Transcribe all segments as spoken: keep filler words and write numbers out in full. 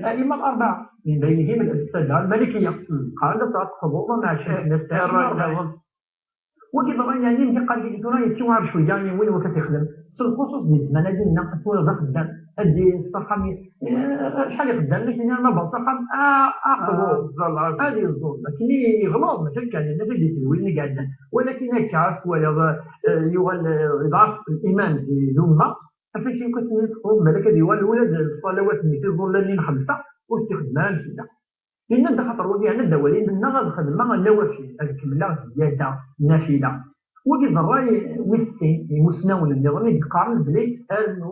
الأئمة الأربعة من بينهم السادة المالكية قال لك تقضوا مع الشيخ الناس الأربعة. Wagi d ṛṛay, yeɛni, mi qqaren deg tura yettiwɛer cwiya i win wakken ad t-ixdem. S lxuṣuṣ di zzman-agi-nneɣ, tura d axeddam, ad d-yesteqam, eh, acḥal ixeddam, lakin yerna baṭa axxam, ah, aqbur. Ah, ẓẓal, ah. Ad yeẓẓul. Akken i yeɣleḍ, mačči akka, yerna ad d-yessedwi win i iɛeddan. Walakin akka, ad twaliḍ, eh, yuɣal, eh, iḍɛef liman di lumma, af acu akk akken i tqum, balak ad yuɣal ula d ṣṣalawat-nni tiẓullanin xemsa, ur t-ixeddem ara msilla. Yenna-d axaṭer wagi, yerna-d awal, yenna ad xedmeɣ nawafil, ad kemmleɣ zzyada nafila. Wagi d ṛṛay wis sin, imusnawen nniḍen i d-qqaren belli rnu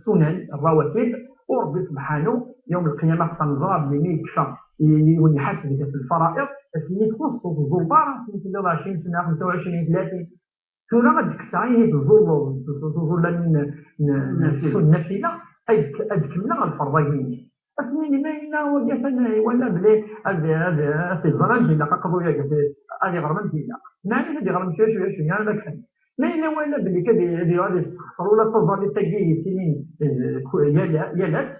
ssunan, rawatib, u Ṛebbi subḥanu, yawm lqiyama, xaṭer neẓra belli mi yekfa, i, i win iḥaseb ɣef lfara'iḍ, ad s-yini txuṣṣeḍ, ur tẓulleḍ ara, akken telliḍ ɛecrin sna, xemsa u ɛecrin, tlatin. Tura ad d-kkseɣ ayen i teẓẓulleḍ, teẓẓulleḍ n, n, n, n nafila, ad, ad kemmleɣ lferḍ-agi-inek. Ad s-nini ma yella wagi atan iwala belli ad, ad, ad t-iẓer amek ilaq, aqḍu-agi ad, ad iɣrem amek ilaq. Meɛna ad iɣrem cwiya, cwiya, cwiya, ad akfen. Ma yella wala belli kad i-, ad iɣ-, ad yessexṣer ula d taẓallit-agi yettinin, eh, ku-, yal, yal ass,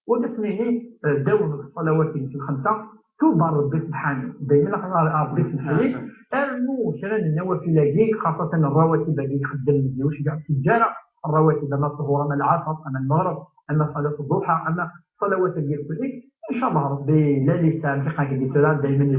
wala ad s-nini, eh, ddaw n ṣṣalawat-nnek lxemsa, tuba Ṛebbi subḥanu. Daymen aql-aɣ Ṛebbi subḥanu. Rnu kra n nnawafil-agi, xaṣatan ṛṛawatib-agi ixeddem deg uceggeɛ teǧǧara, ṛṛawatib ama ṭṭhur, ama lɛaṣer, ama lmeɣreb, ama ṣalat ḍuḥa, ama ṣṣalawat-agi kulli. Incallah Ṛebbi la lista am tiqagit tura, daymen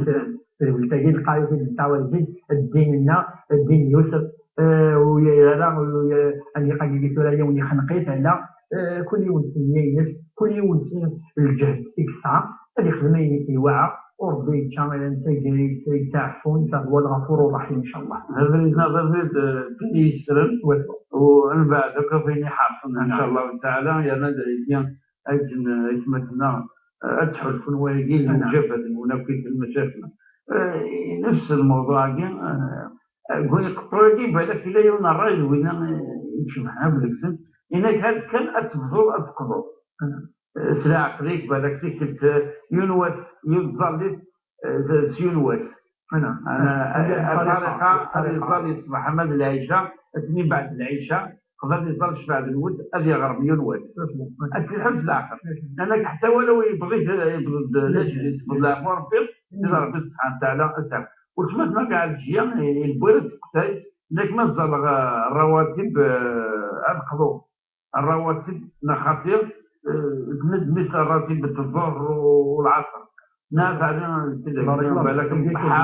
tedwilt-agi lqayet i d-nettɛawad zik, ddin-nneɣ, ddin n Yusef, eh, ur yara, ur yara, am tiqagit tura yiwen ixneq-it, ala, eh, kul yiwen s nniya-ines, kul yiwen s lǧehd i yesɛa, ad ixdem ayen i t-iwɛa, u Ṛebbi yečča, eh, netta i, i yettɛaffun, yettɛaffun, Lɣafur Ṛṛaḥim, incallah. D abrid-nneɣ, d abrid, eh, d tin yessren, u mbeɛd akk, ad ayen iḥerṣen, incallah taɛala, yerna d ayagi, akken, eh, aytmaten-nneɣ, eh, ad ttḥulfun wayagi, lewjabat-nwen akk i lmacayix-nneɣ. Eh, nefs lmewḍuɛ-agi, eh, deg wayen iqeṭṭu-agi, balak yella yiwen n ṛṛay d winna, eh, icebḥen akk deg-sen, yenna-k, "Hal kan ad tebduḍ ad teqḍuḍ." Eh, s leɛqel-ik, balak tikkelt, eh, yiwen wass, yiwen tẓallit, eh, s yiwen wass. Ana, ana, eh, eh, ṭṭariqa, ad iẓẓal ṣṣbeḥ ama d lɛica, akken mbeɛd lɛica, qbel ad iẓẓal ccfeɛ d lwed, ad iɣrem yiwen wass. Ad t-iḥbes leɛqel. Ana ḥetta wala wi yebɣi, yebɣi-d, d ajdid, yebɣi-d leɛfu Ṛebbi, d Ṛebbi subḥanahu wa taɛala, ad t-iɛfu. Weltma-tneɣ Ɛelǧiya, eh, yewwi-d teqtay, nekk ma ẓẓaleɣ, eh, ṛṛawatib, eh, ad qḍuɣ. Ṛṛawatib, neɣ xaṭi, eh, tnedmit ṛṛawatib n ẓẓuhr u, u lɛaṣer. Neɣ teɛni, balak mṣeḥḥa,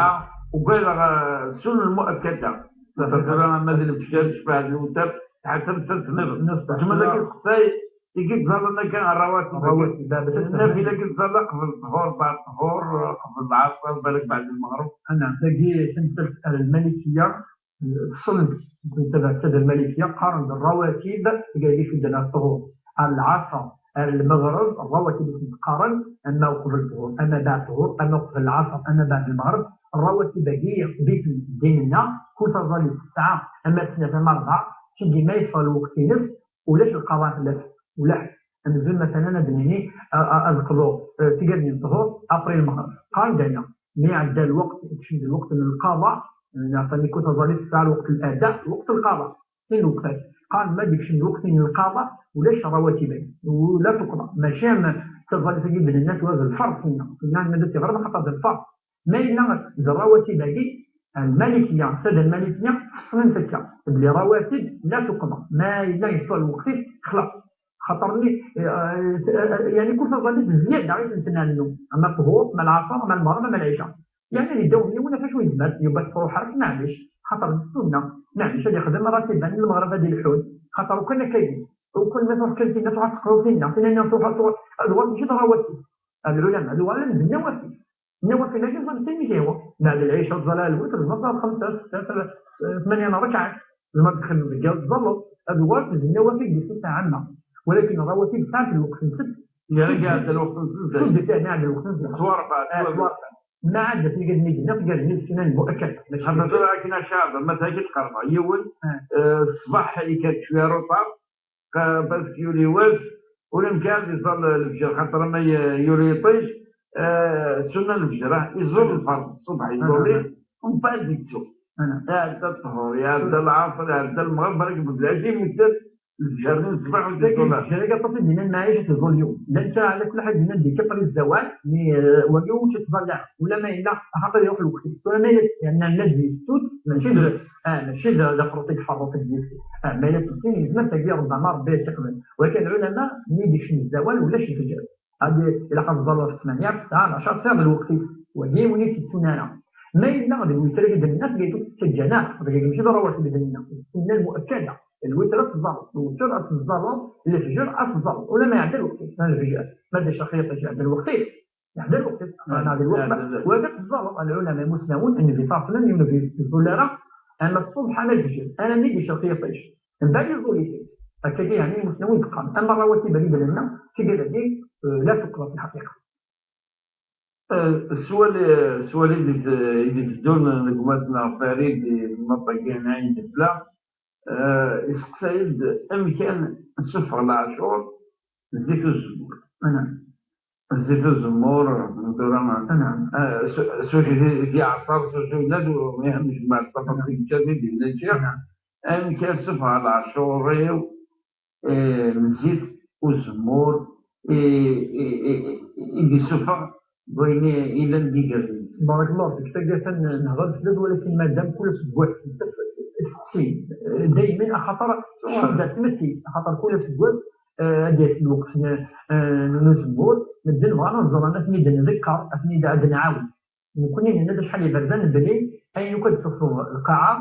ugadeɣ, eh, ssunan muakkada. Tura ama d lefjer, ccfeɛ d lewter, ḥatta amsalt nniḍen. Weltma-tneɣ teqtay, tigi tẓallen akka ṛṛawatib. Nnafila tigi tẓalla qbel ṭṭhur, beɛd ṭṭhur, qbel lɛaṣer, balak beɛd lmeɣreb. Ana, tagi tamsalt ar lmalikiya, tfeṣṣlen-tt, tebɛet-tt lmalikiya, qqaren-d ṛṛawatib, tigi ad icudden ar ṭṭhur, ar lɛaṣer, ar lmeɣreb, ṛṛawatib i tent-qqaren, ama uqbel ṭṭhur, ama beɛd ṭṭhur, ama uqbel lɛaṣer, ama beɛd lmeɣreb, ṛṛawatib-agi yeqbel ddin-nneɣ, kul taẓallit tesɛa ama d snat ama ṛebɛa, seg ma yeffeɣ lweqt-ines, ulac lqaḍa fell-as, ulac. Amzun, matalan, ad d-nini, a-, a-, ad qḍuɣ, eh, tigadin n ṭṭhur, après lmeɣreb. Qqaren-d aya, mi iɛedda lweqt, ikcem-d lweqt n lqaḍa, eh, neɣ taniko taẓallit tesɛa lweqt n lada, lweqt n lqaḍa, sin lweqt-a. Qqaren ma d-ikcem lweqt n lqaḍa, ulac ṛṛawatib-agi, ula tuqḍa. Mačči am taẓallit-agi d-nenna tura d lferḍ, tinna. Tinna ad tt-iɣrem xaṭer d lferḍ. Ma yella d ṛṛawatib-agi, lmalikiya, ssada lmalikiya, feṣṣlen-t akka, belli ṛṛawatib la tuqḍa. Ma yella yeffeɣ lweqt-is, xlaṣ. Xaṭer-nni, eh, eh, yeɛni kul taẓallit zzyada i tent-nrennu, ama ṭṭhur, ama lɛaṣer, ama lmeɣreb, ama lɛica. Yeɛni di ddaw n yiwen ɣef acu yezmer, yuba tṛuḥ ar, maɛlic, xaṭer d ssunna, maɛlic ad yexdem ratiba n lmeɣreb ad ilḥun, xaṭer ukan akkagi, ukan ma tṛuḥ kan tinna tṛuḥ teqḍu tinna, tinna tṛuḥ, tṛuḥ, ad uɣal mačči d ṛṛawatib. Lɛulama ad uɣalen d nnawafil. Nnawafil-agi ẓẓallen-t amek ihwa. Beɛd lɛica tẓalla lwitr, tzemreḍ ad xemsa, setta, tmanya n ṛekɛat. Tzemreḍ ad txedmeḍ deg yiḍ tẓalleḍ. Ad uɣalent d nnawafil di ṣṣifa ɛamma. Walakin ṛṛawatib sɛant lweqt-nsent. Yerra-d lweqt-nsent. Suddet, yeɛni ɛad lweqt-nsent. Ttwaṛebɛent. Ttwaṛebɛent. Ma ɛad tigadin i d-yenna, tigadin d ssunan muakkada. Mačči tura akken a Caɛban, ma tagi tqerbeɣ yiwen, eh, ṣṣbeḥ ikker cwiya ruṭar, parce que yuli wass, ur yemkin ad iẓẓal lefjer, xaṭer ama y-, yuli yiṭij, eh, ssunna n lefjer, ah, iẓẓul lferḍ ṣṣbeḥ, iẓẓul-it, mbeɛd yettu. Iɛedda ṭṭhur, iɛedda lɛaṣer, iɛedda lmeɣreb, balak mbeɛd lɛica, yemmekta-d, Lefjer-nni n ṣṣbeḥ ur d-yeẓẓul ara. Lefjer-agi aṭas i d-yennan maɛic teẓẓul yiwen. Llan kra ɛla kulli ḥal d-yennan di quatre heures d awal, mi, euh, wagi ur tt-yeẓẓal ara. Ula ma yella axaṭer iruḥ lweqt-is. Tura ma yella yerna nna-d yessut, mačči d, ah, mačči d, d afruṭ i iferruṭ deg yis. Ah, ma yella tusin, yezmer tagi ṛebbama Ṛebbi ad tt-iqbel. Walakin lɛulama, mi d-ikcem zzawal, ulac lefjer. Hadi ilaq ad teẓẓaleḍ ɣef ttmanya, tesɛa, ɛecṛa, tesɛiḍ lweqt-is. Wagi win i t-yettun ara. Ma yella deg witr-agi d-nenna, tagi ur tettaǧǧan ara. Dagi mačči d ṛṛawatib i d-nenna. Ssenna lmuakkada. Lwitr ad teẓẓaleḍ, lwitr ad teẓẓaleḍ, lefjer ad teẓẓaleḍ. Ula ma iɛedda lweqt-is, ma lefjer, ma d acu xir, iɛedda lweqt-is. Iɛedda lweqt-is. Aql-aneɣ di lweqt. Wagi ad teẓẓaleḍ, lɛulama imusnawen, nnbi ṣalla Llahu ɛalayhi wa sallam, nnbi ur yeẓẓul ara, ama ṣṣbeḥ ama lefjer, armi d-icreq yiṭij. Mbeɛd iẓul-it. Akkagi, yeɛni, imusnawen i d-qqaren. Ama ṛṛawatib-agi d-nenna, tigad-agi, eh, la tuqḍa fi lḥaqiqa. Eh, sswal, sswal i d-, i d-iteddun deg umata n Ɣefari, di lmaṭ-agi n Ɛin Debla, eh, iseqsay-d amek ara nessufeɣ leɛcur, zzit uzemmur. Anɛam. Zzit uzemmur, tura, anɛam, eh, s-, s-, di, di aɛṣar, s-, s-, ula d, eh, mejmaɛ ṭṭafat, anɛam, deg ǧǧat i d-yenna ǧiɣ. Anɛam. Amek ara ssufɣeɣ leɛcur-iw, eh, n zzit uzemmur, eh, eh, eh, i d-issufeɣ d wayen i, i llan d igerdan. Barakallahu fik. Tagi atan nehḍer fell-as, walakin madam kul aseggas, isteqsi, eh, daymen, axaṭer cceḍ ar tmetti, axaṭer kul aseggas, eh, ad d-yas lweqt n, eh, n uzemmur, medden bɣan ad ẓren, ad ten-id-nḍekker, ad ten-id-, ad nɛawen. Nekkni nenna-d acḥal iberdan belli ayen akk ad d-teffeɣ lqaɛa,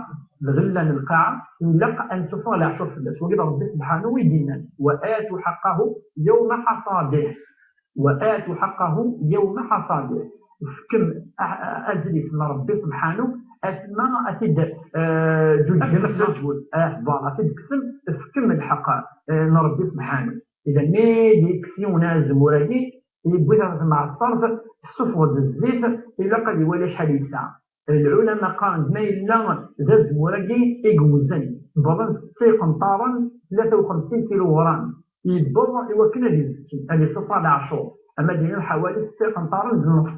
lɣella n lqaɛa, ilaq ad nessufeɣ leɛcur fell-as. Wagi d Ṛebbi sebḥanu i d-yennan: "Wa atu ḥaqqahu yawma ḥasadih." "Wa atu ḥaqqahu yawma ḥasadih." Fkem a-, a-, azrif n Ṛebbi sebḥanu, asma a t-id, eh, ǧuǧgen, ad t-id-kksen, eh, voilà, a t-id-kksen, fkem lḥeqq, eh, n Ṛebbi sebḥanu. Idan, mi d-yekkes yiwen azemmur-agi, yewwi-t ɣer tmeɛṣert, tessuffeɣ-d zzit, ilaq ad iwali acḥal yesɛa. Lɛulama qqaren-d ma yella d azemmur-agi i yewzen, wwḍen setta iqenṭaren, tlata u xemsin kiluɣram, yewweḍ i wakken ad izekki, ad iṣufeɣ leɛcur. Ama d-iniḍ ḥawali setta iqenṭaren d nneṣ.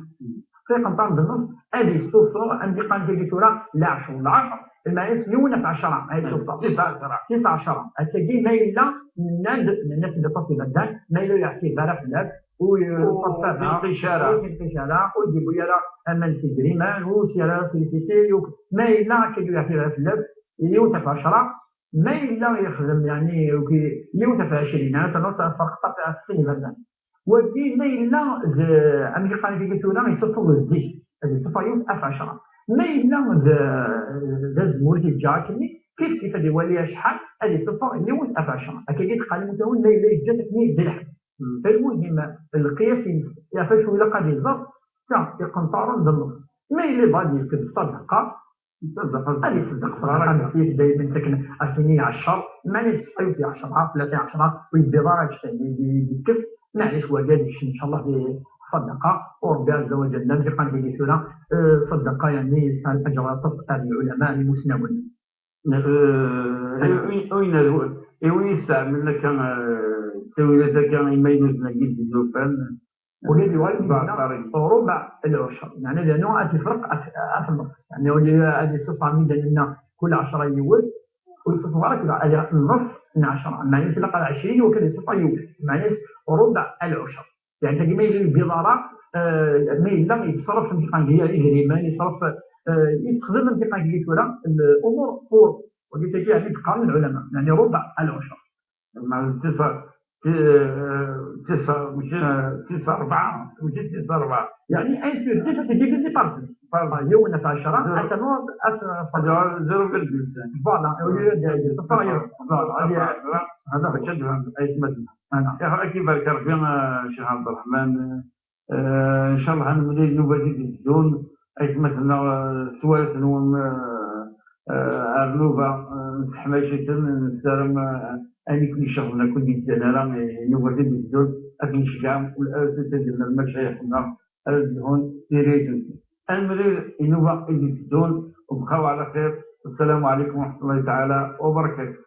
Setta iqenṭaren d nneṣ, ad iṣufeɣ, am d-iqqaren tagi tura, leɛcur. Leɛcur, lmeɛna-s yiwen ɣef ɛecṛa, ay iṣufeɣ. Tis ɛecṛa. Tis ɛecṛa. Akkagi, ma yella, nenna-d, nenna-d aṭas iberdan, ma yella ur yeɛtib ara fell-as, ur yeṭṭaṣ ara, ur t-yenqic ara, ur t-yenqic ara, ur d-yewwi ara aman s idrimen, ur s-yerra ara trisiti, ur-, ma yella akka ur yeɛtib ara fell-as, yiwet ɣef ɛecṛa, ma yella yexdem, yeɛni, uki-, yiwet ɣef ɛecrin, yeɛni, ternuḍ tferqeḍ ɣef sin iberdan. Wagi, ma yella d, amek i qqaren tigi tura, yessufeɣ zik, ad yessufeɣ yiwet ɣef ɛecṛa. Ma yella d, d azemmur i t-yeǧǧa akkenni, kif kif ad iwali acḥal, ad yessufeɣ yiwet ɣef ɛecṛa. Akkagi d-qqaren imusnawen, ma yella yeǧǧa-t akkenni d lḥebs. Lmuhim, lqiyas-ines, ɣef acu ilaq ad iẓer, setta iqenṭaren d nneṣ. Ma yella yebɣa ad yefk d ṣṣadaqa, ad iṣeddeq ṣṣadaqa, meɛlic, daymen takken ad tini ɛecṛa, meɛlic, ṣṣayf i ɛecṛa, tlata i ɛecṛa, ur yebbiḍ ara anect-a i d-, i d-yekkes, meɛlic, wagi ad yekcem, ncallah, di ṣṣadaqa, u Ṛebbi ɛezza wa ǧalla, amek i qqaren tigi tura, eh, ṣṣadaqa, yeɛni, yesɛa lɛeǧr aṭas ar lɛulama, ar imusnawen. Eh, i, i, i win, i win yesteɛmalen akka, eh, ttawilat akka imaynuten-agi d-yufan. Ula d yuɣal yebna ṛubeɛ lɛucr, yeɛni d anu ad t-ifreq af, af nneṣ. Yeɛni ula ad yessufeɣ mi d-nenna kul ɛecṛa yiwet, ur yessufeɣ ara kul, ad yaɣ nneṣ n ɛecṛa. Meɛna ilaq ad ɛecrin, iwakken ad yessufeɣ yiwet. Meɛna ṛubeɛ lɛucr. Yeɛni tagi ma yella yebbiḍ ara, eh, ma yella yettṣerref, amek i qqaren, idrimen, yettṣerref, eh, yessexdem, amek i qqaren, tura, lumuṛ furṣ. Wagi tagi yeɛni d-qqaren lɛulama, yeɛni ṛubeɛ lɛucr. Meɛna tis, ti-, eh, tis, mačči, eh, tis ṛebɛa, mačči tis ṛebɛa. Yeɛni un sur dix, c'est divisé par dix. Par dix. Yiwen ɣef ɛecṛa, atan ɣer, ɣer, zéro virgule cinq. Voilà, au lieu de, de, voilà, voilà, voilà. Mačči ad tfehmeḍ, aytmaten. Voilà. Ad k-ibarek Ṛebbi, eh, Ccix Ɛebderreḥman. Eh, ncallah ad nemlil nnuba i d-iteddun, aytmaten-nneɣ, eh, s warraw-nwen, eh, eh, ar nnuba, eh, nesseḥmac-iten, nessaram, eh, ayen i ken-iceɣben, akken ur d-yeǧǧan ara, eh, nnuba i d-iteddun, ad ten-nceggeɛ, ad ten-id-nrem lmacayex-nneɣ, ad d-lhun tiryatin-nsen. Ad nemlil i nnuba i d-iteddun, u bqaw ɛla xir. Assalamu ɛalaykum wa raḥmatullahi taɛala wa barakatuh.